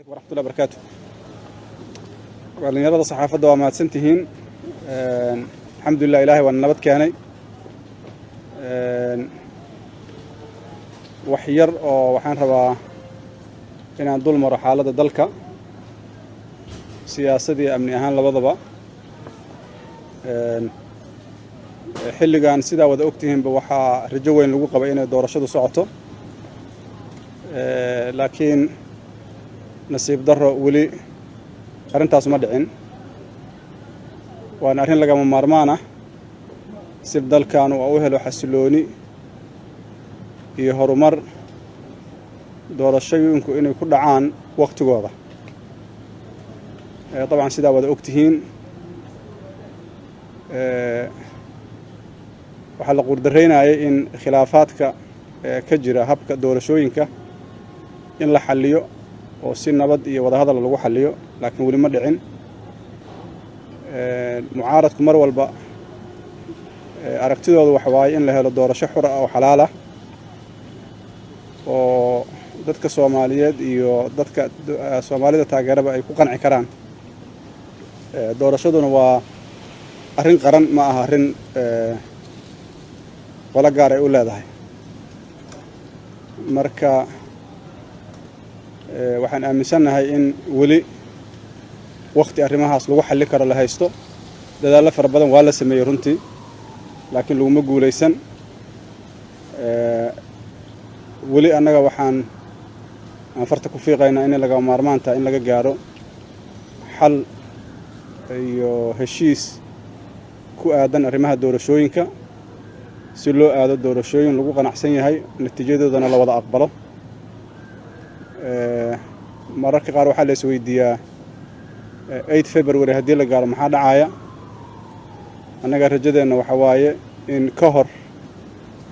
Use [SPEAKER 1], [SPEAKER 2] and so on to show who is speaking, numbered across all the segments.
[SPEAKER 1] Waraxmatullahi barakaatu. Dhalinyarada saxaafadda, waa mahadsan tihiin. Alxamdulilah, Ilahay waa nabad keenay. Wax yar oo waxaan rabaa inaan dul maro xaaladda dalka, siyaasad iyo amni ahaan labadaba. Xilligan, sidaa wada ogtihiinba, waxaa rajo weyn lagu qabay inay doorashadu socoto, laakiin nasiib darro weli arrintaas ma dhicin. Waana arrin lagama maarmaan ah si dalkan uu u helo xasilooni iyo horumar, doorashooyinku inay ku dhacaan wakhtigooda. Dabcan, sidaa wada og tihiin, waxaa la quurdaraynayay in khilaafaadka ka jira habka doorashooyinka in la xalliyo oo si nabad iyo wadahadal lagu xalliyo, laakiin weli ma dhicin. Mucaaradku mar walba aragtidooda waxa waaye in la helo doorasho xur ah oo xalaal ah oo dadka Soomaaliyeed iyo dadka Soomaalida taageeraba ay ku qanci karaan. Doorashaduna waa arrin qaran, ma aha arrin qolo gaar ay u leedahay. Marka waxaan aaminsannahay in weli wakhti arrimahaas lagu xalli karo la haysto. Dadaallo fara badan waa la sameeyey runtii, laakiin laguma guulaysan weli. Annaga waxaan aan farta ku fiiqaynaa inay lagama maarmaan tahay in laga gaaro xal iyo heshiis ku aadan arrimaha doorashooyinka, si loo aado doorashooyin lagu qanacsan yahay, natiijadoodana la wada aqbalo. Mararka qaar waxaa la is weydiiyaa, 8 February haddii la gaaro maxaa dhacaya? Annaga rajadeenna waxa waaye in ka hor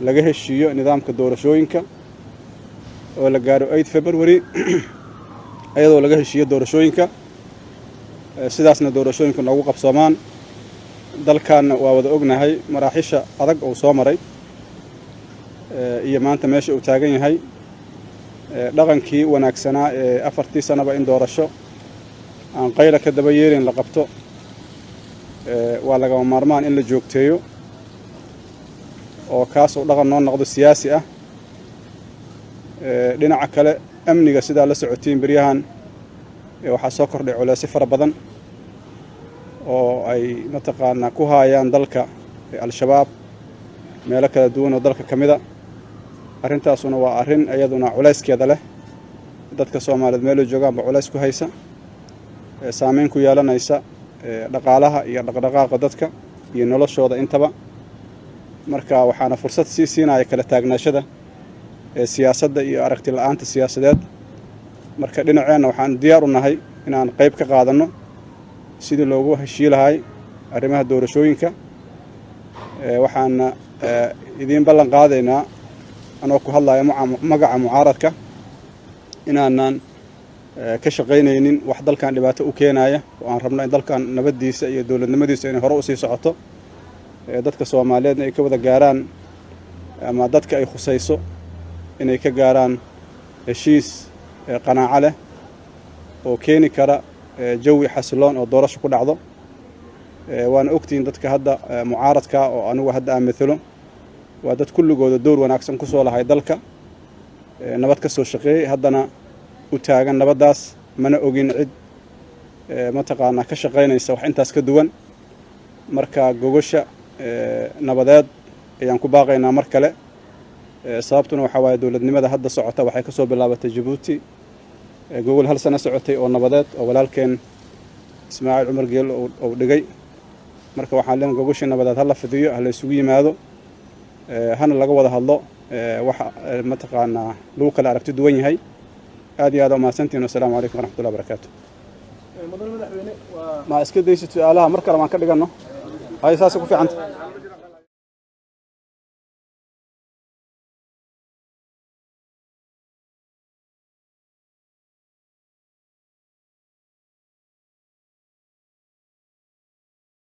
[SPEAKER 1] laga heshiiyo nidaamka doorashooyinka oo la gaaro 8 February iyadoo laga heshiiyo doorashooyinka, sidaasna doorashooyinka noogu qabsoomaan. Dalkanna waa wada ognahay maraaxisha adag uu soo maray iyo maanta meesha uu taagan yahay. Dhaqankii wanaagsanaa ee 4tii sanaba in doorasho aan qayla ka daba yeelin la qabto waa lagama maarmaan in la joogteeyo oo kaas uu dhaqan noo noqdo siyaasi ah. Dhinaca kale, amniga, sidaa la socotiin, beryahan waxaa soo kordhay culeysyo fara badan oo ay mataqaanaa ku haayaan dalka Al-Shabaab meelo kala duwan oo dalka ka mida. Arrintaasuna waa arrin iyaduna culayskeeda leh, dadka Soomaaliyeed meelay joogaanba culays ku haysa, saameyn ku yeelanaysa dhaqaalaha iyo dhaqdhaqaaqa dadka iyo noloshooda intaba. Marka waxaana fursad sii siinaya kala taagnaashada ee siyaasadda iyo aragti la-aanta siyaasadeed. Marka dhinaceenna waxaan diyaar u nahay inaan qayb ka qaadanno sidii loogu heshii lahay arrimaha doorashooyinka. Waxaana idiin ballan qaadaynaa, anoo ku hadlaya magaca mucaaradka, inaanan ka shaqaynaynin wax dalkan dhibaato u keenaya oo aan rabno in dalkan nabaddiisa iyo dowladnimadiisa inay hore usii socoto, dadka Soomaaliyeedna ay ka wada gaaraan ama dadka ay khusayso inay ka gaaraan heshiis qanaaco leh oo keeni kara jawi xasiloon oo doorasho ku dhacdo. Waana ogtihiin, dadka hadda mucaaradka oo anigu hadda aan matalo waa dad kulligooda dowr wanaagsan ku soo lahay dalka, nabad ka soo shaqeeyey, haddana u taagan nabaddaas. Mana ogin cid mataqaanaa ka shaqaynaysa wax intaas ka duwan. Marka gogosha nabadeed ayaan ku baaqaynaa mar kale. Sababtuna waxaa waaye, dowladnimada hadda socota waxay ka soo bilaabatay Jabuuti, gogol hal sano socotay oo nabadeed oo walaalkeen Ismaaciil Cumar Geel uu dhigay. Marka waxaan leenahay, gogoshii nabadeed ha la fidiyo, ha la isugu yimaado, hana laga wada hadlo waxa mataqaanaa lagu kala aragti duwan yahay. Aad iyo aad aa umahadsantihin. Wasalaamu calaykum waraxmatullahi wabarakaatu.
[SPEAKER 2] Mudane madaxweyne, waa
[SPEAKER 1] Ma iska daysid su-aalaha? Mar kale waan ka dhiganno. Hay, saasay ku fiicanta.